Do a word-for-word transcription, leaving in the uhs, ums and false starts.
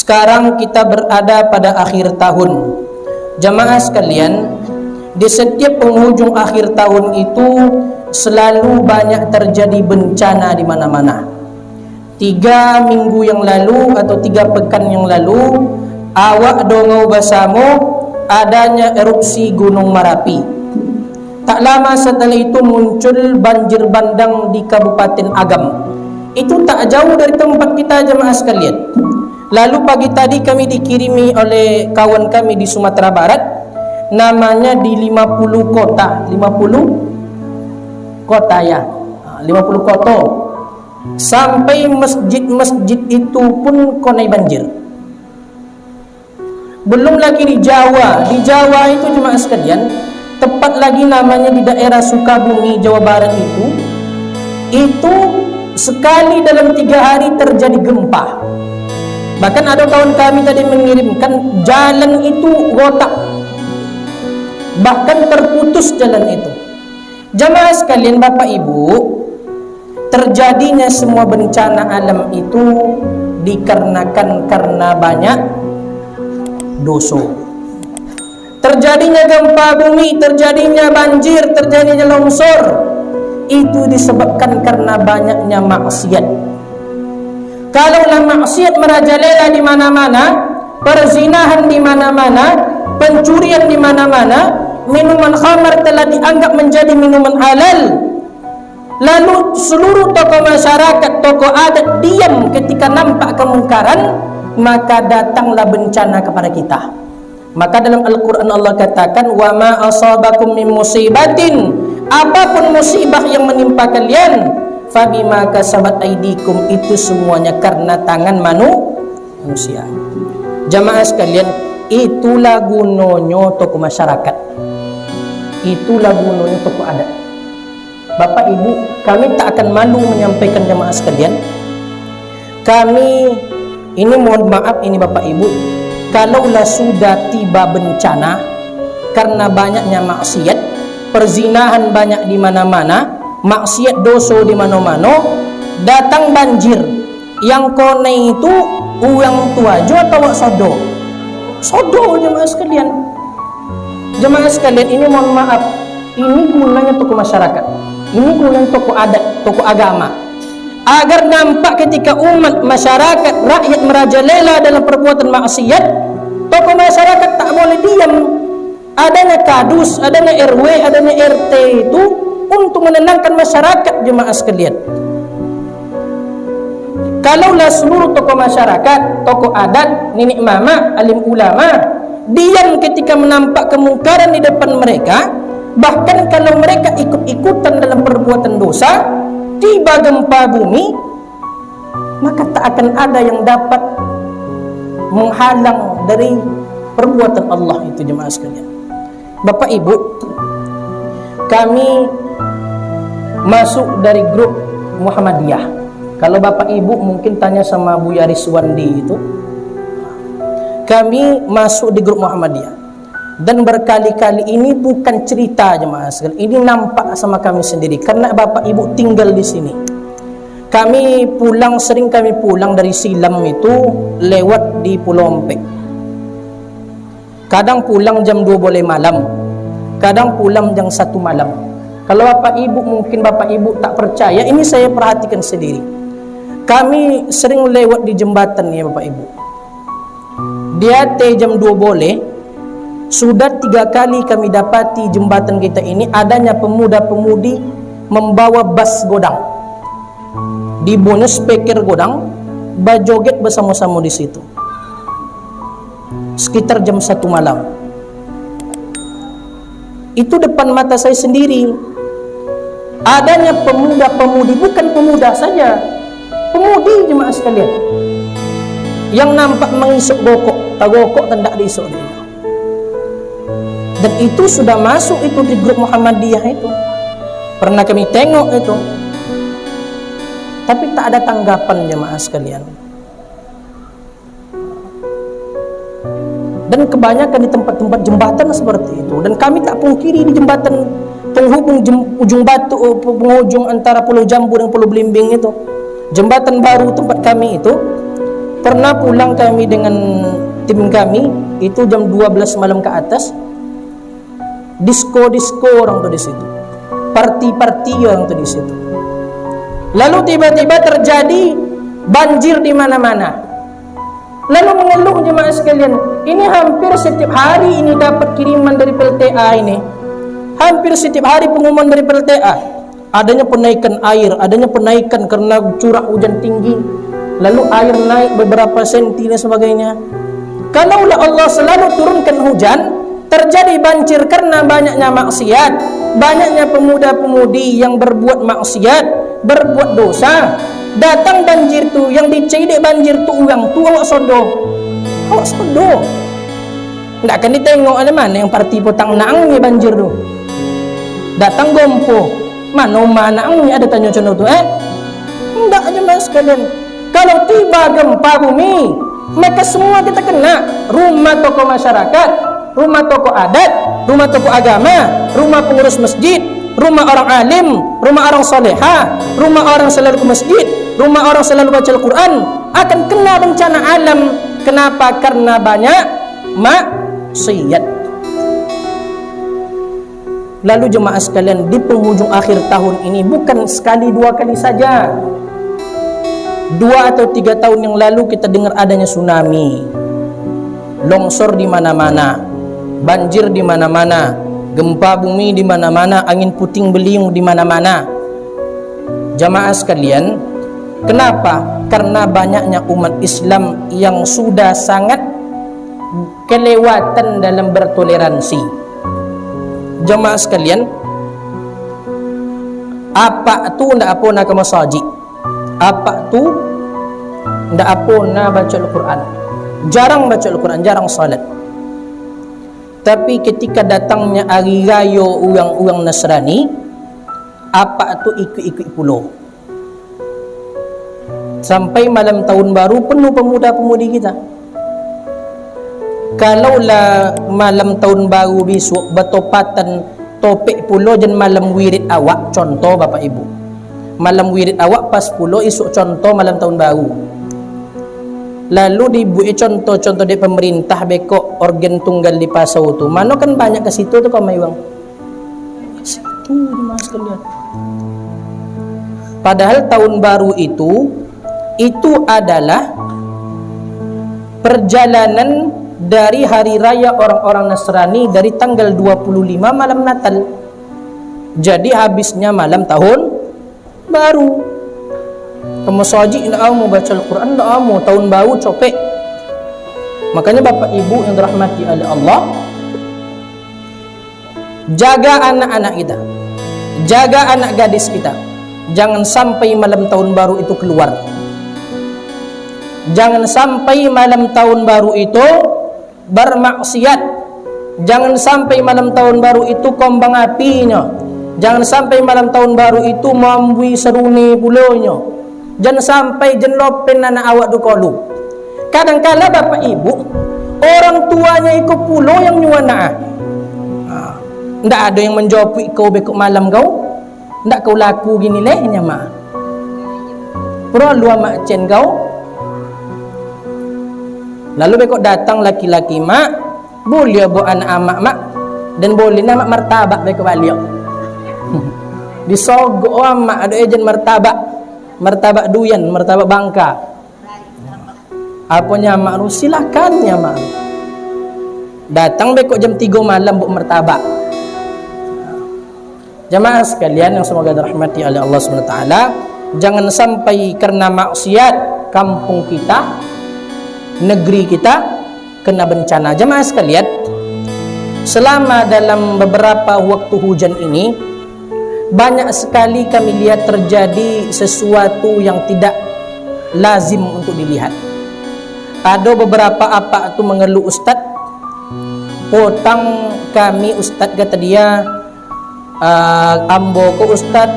Sekarang kita berada pada akhir tahun. Jamaah sekalian, di setiap penghujung akhir tahun itu selalu banyak terjadi bencana di mana-mana. Tiga minggu yang lalu atau tiga pekan yang lalu, awak dongau basamo adanya erupsi Gunung Marapi. Tak lama setelah itu muncul banjir bandang di Kabupaten Agam. Itu tak jauh dari tempat kita, jamaah sekalian. Lalu pagi tadi kami dikirimi oleh kawan kami di Sumatera Barat, namanya di lima puluh kota, lima puluh kota ya, ha, lima puluh koto. Sampai masjid-masjid itu pun konai banjir. Belum lagi di Jawa. Di Jawa itu, jemaah sekalian, tepat lagi namanya di daerah Sukabumi, Jawa Barat itu, itu sekali dalam tiga hari terjadi gempa. Bahkan ada kawan kami tadi mengirimkan, jalan itu rotak, bahkan terputus jalan itu. Jamaah sekalian, Bapak Ibu, terjadinya semua bencana alam itu dikarenakan karena banyak doso. Terjadinya gempa bumi, terjadinya banjir, terjadinya longsor, itu disebabkan karena banyaknya maksiat. Kalaulah maksiat merajalela di mana-mana, perzinahan di mana-mana, pencurian di mana-mana, minuman khamar telah dianggap menjadi minuman halal, lalu seluruh tokoh masyarakat, tokoh adat diam ketika nampak kemungkaran, maka datanglah bencana kepada kita. Maka dalam Al-Quran Allah katakan, "Wa ma asabakum min musibatin," apapun musibah yang menimpa kalian, "fabima kasabat aidikum," itu semuanya karena tangan manu-, manusia. Jamaah sekalian, itulah gunonyo tokoh masyarakat. Itulah gunonyo tokoh adat. Bapak Ibu, kami tak akan malu menyampaikan, jamaah sekalian. Kami ini mohon maaf ini, Bapak Ibu, kalaulah sudah tiba bencana karena banyaknya maksiat, perzinahan banyak di mana-mana, maksiat doso di mano-mano, datang banjir, yang konai itu urang tu ajo atau awak sodo? Sodo, jamaah sekalian. Jamaah sekalian, ini mohon maaf, ini gunanya tokoh masyarakat, ini gunanya tokoh adat, tokoh agama, agar nampak ketika umat, masyarakat, rakyat merajalela dalam perbuatan maksiat, tokoh masyarakat tak boleh diam. Adanya kadus, adanya R W, adanya R T itu untuk menenangkan masyarakat, jemaah sekalian. Kalaulah seluruh tokoh masyarakat, tokoh adat, niniak mamak, alim ulama, diam ketika menampak kemungkaran di depan mereka, bahkan kalau mereka ikut-ikutan dalam perbuatan dosa, tiba gempa bumi, maka tak akan ada yang dapat menghalang dari perbuatan Allah itu, jemaah sekalian. Bapak Ibu, kami masuk dari grup Muhammadiyah. Kalau Bapak Ibu mungkin tanya sama Buya Rizwandi itu, kami masuk di grup Muhammadiyah. Dan berkali-kali, ini bukan cerita, jemaah sekalian, ini nampak sama kami sendiri, karena Bapak Ibu tinggal di sini. Kami pulang, sering kami pulang dari Silam itu lewat di Pulau Ompek. Kadang pulang jam dua boleh malam, kadang pulang jam satu malam. Kalau Bapak Ibu, mungkin Bapak Ibu tak percaya, ini saya perhatikan sendiri. Kami sering lewat di jembatan, ya Bapak Ibu. Di ateh jam dua boleh, sudah tiga kali kami dapati jembatan kita ini adanya pemuda-pemudi membawa bas godang. Di bonus speaker godang, bajoget bersama-sama di situ. Sekitar jam satu malam. Itu depan mata saya sendiri. Adanya pemuda-pemudi, bukan pemuda saja, pemudi, jemaah sekalian, yang nampak mengisok gokok, tagokok tendak diisok dia. Dan itu sudah masuk itu di grup Muhammadiyah itu. Pernah kami tengok itu. Tapi tak ada tanggapan, jemaah sekalian. Dan kebanyakan di tempat-tempat jembatan seperti itu. Dan kami tak pungkiri, di jembatan penghubung jem-, Ujung Batu, eh, penghujung antara Pulau Jambu dan Pulau Belimbing itu, jembatan baru tempat kami itu, Pernah pulang kami dengan tim kami, itu jam dua belas malam ke atas, disko-disko orang tu di situ, parti-parti orang tu di situ. Lalu tiba-tiba terjadi banjir di mana-mana. Lalu mengeluh jemaah sekalian, ini hampir setiap hari ini dapat kiriman dari P L T A ini. Hampir setiap hari pengumuman dari P L T A. Adanya penaikan air, adanya penaikan karena curah hujan tinggi. Lalu air naik beberapa senti dan sebagainya. Kalaulah Allah selalu turunkan hujan, terjadi banjir karena banyaknya maksiat, banyaknya pemuda-pemudi yang berbuat maksiat, berbuat dosa. Datang banjir tu, yang dicari dek banjir tu urang tu, awak sodo. Awak sodo. Ndak akan ditengok lah mano yang parti potang naang ni banjir tu. Datang gompo, mano ma naang ni, ado tanyo cando tu, eh? Ndak, jemaah sekalian. Kalau tiba gempa bumi, maka semua kita kena. Rumah tokoh masyarakat, rumah tokoh adat, rumah tokoh agama, rumah pengurus masjid, rumah orang alim, rumah orang soleha, rumah orang selalu ke masjid, rumah orang selalu baca Al-Quran, akan kena bencana alam. Kenapa? Karena banyak maksiat. Lalu jemaah sekalian, di penghujung akhir tahun ini, bukan sekali dua kali saja. Dua atau tiga tahun yang lalu kita dengar adanya tsunami, longsor di mana-mana, banjir di mana-mana, gempa bumi di mana-mana, angin puting beliung di mana-mana. Jamaah sekalian, kenapa? Karena banyaknya umat Islam yang sudah sangat kelewatan dalam bertoleransi. Jamaah sekalian, apak tu ndak apo na ka masajik. Apak tu ndak apo na baca Al-Quran. Jarang baca Al-Quran, jarang salat. Tapi ketika datangnya hari rayo urang-urang Nasrani, apak tu ikuik-ikuik pulo. Sampai malam tahun baru penuh pemuda-pemudi kita. Kalau lah malam tahun baru bisuak batopatan topek pulo jan malam wirid awak, contoh Bapak Ibu. Malam wirid awak pas pulo isuak, contoh malam tahun baru. Lalu dibuek contoh-contoh dek pemerintah beko organ tunggal di Pasau tu. Mano kan banyak ka situ tu kau mai bang. Situ jemaah sekalian. Padahal tahun baru itu, itu adalah perjalanan dari hari raya orang-orang Nasrani dari tanggal dua puluh lima malam Natal. Jadi habisnya malam tahun baru. Ka masajik ndak amuah, baca Al-Quran ndak amuah, tahun baru copek. Makanya Bapak Ibu yang dirahmati oleh Allah, jaga anak-anak kita, jaga anak gadis kita. Jangan sampai malam tahun baru itu keluar. Jangan sampai malam tahun baru itu bermaksiat. Jangan sampai malam tahun baru itu kombang apinyo. Jangan sampai malam tahun baru itu mambuih saruni pulonyo. Jan sampai jan lopen anak awak tu kalu. Kadangkala bapak ibu, orang tuanyo iko pulo yang nyuan nak. Ha. Ndak ado yang manjapuik kau bekok malam kau. Ndak kau laku gini leh nyo, Mak. Peralu amak cen kau. Lalu bekok datang laki-laki, Mak, buliah buek anak amak, Mak. Dan buliah amak martabak bekok baliak. Disogok amak, ado ejen martabak. Martabak duyan, martabak bangka. Apo nyo amak tu, silakan nyo amak. Datang bekok jam tigo malam buek martabak. Jamaah sekalian yang semoga dirahmati oleh Allah Subhanahu Wa Taala, jangan sampai karena maksiat kampung kita, negeri kita kena bencana. Jamaah sekalian, selama dalam beberapa waktu hujan ini, banyak sekali kami lihat terjadi sesuatu yang tidak lazim untuk dilihat. Ado beberapa apak tu mangeluh, "Ustaz, potang kami, Ustaz," kata dia, "ah, ambo ko, Ustaz,